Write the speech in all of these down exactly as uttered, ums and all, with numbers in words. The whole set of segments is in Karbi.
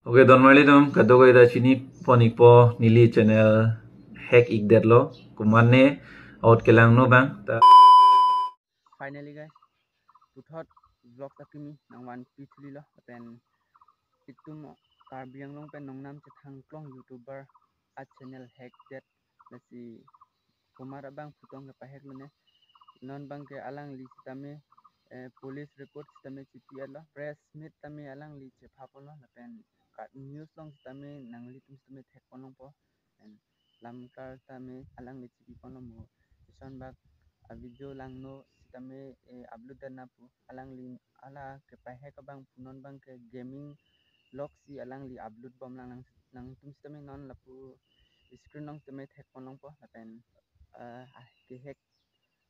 Okay, don marli atum, kadokave ta chini pon ikpo, neli channel hack ikdetlo, komatne out kelangno abang ta. Finally guys, puthot vlog ta kimi nangvanpi thulilo, lapen itum Karbi Anglong pen nongnam chethangklong YouTuber a channel hack det, lasi komat abangphu tong kepahack lone. Non abangke alangli sitame, eh, police report sitame chipi-etlo, press meet tame alangli chepha ponlo, lapen ka news along sitame nanglitum sitame thek pon longpo. Lapen lamkar sitame alangli chipi ponlo mo. Ison bak a video langno sitame, eh, upload det na pu. Alangli hala kepahack abangphu non abangke gaming vlog si alangli upload bomlang, nang, nangtum sitame non lapu screen along sitame thek pon longpo, lapen, eh, ah, kehack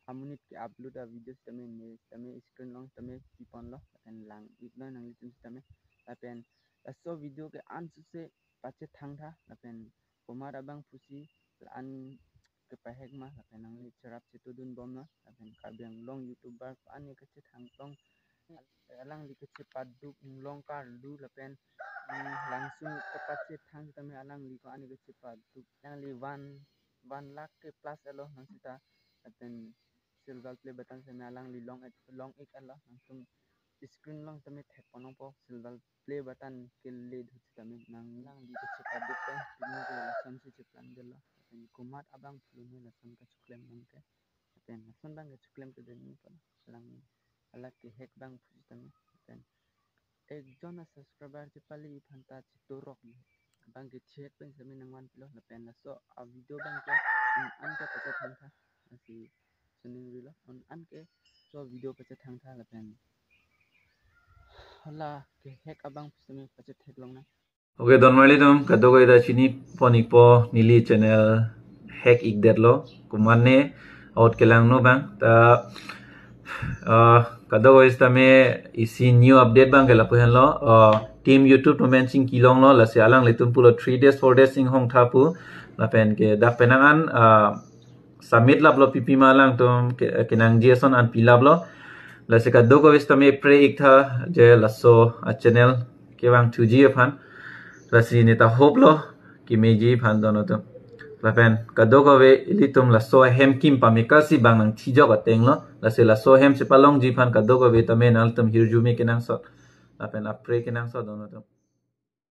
amonit ke-upload a video sitame ne sitame screen along sitame pi ponlo, lapen lang-iklo nanglitum sitame. Lapen laso video ke ansose pachethangtha, lapen komat abangphu si la-an kepahack ma, lapen nangli cherap chetudun bom na, lapen Karbi Anglong YouTuber ko-an kachethangklong, alangli kachepaduk, inglong karlu, lapen, mm, langsung kepachethang sitame alangli ko-an kachepaduk. Alangli one, one lakh ke plus elo nang sita, lapen silver play button sitame alangli long-ik, long-iklo, langsung screen along sitame thek pon longpo, silver play button kele dut sitame. Nang, alangli kachepaduk pen pini ke lason si cheplang detlo. Lapen komat abangphu lone lason kachoklem abangke. Lapen lason abang kachoklem ke deni pon. Alang, hala kehack abangphu sitame. Lapen ekjon a subscriber chepale aphan ta chetorok ni. Abangke chehack pen sitame nangvanpilo. Lapen laso a video abangke non-an ke pachethangtha. Lasi suning rilo, non-an ke so video pachethangtha, lapen hala kehack abangphu sitame pachethek long na. Okay, don marli atum, kadokave ta chini pon ikpo, neli channel hack ikdetlo, komatne out kelangno abang ta, ah, kadokave sitame isi new update abangke lapu henlo, ah, team YouTube atum pen chingki longlo, lasi alanglitum pulo three days, four days inghongtha pu, lapen ke dak penang an, ah, submit laplo, pipi ma alangtum ke, kenangji ason an pilaplo. Lasi kadokave sitame pray iktha je laso a channel kevangthuji aphan. Lasi neta hope lo kemeji aphan don atum. Lapen kadokave ilitum laso ahem kim pameka si bang nangthijok atenglo. Lasi laso ahem chepalongji aphan kadokave tame nangtum hirjume kenangsot, lapen a pray kenangsot don atum.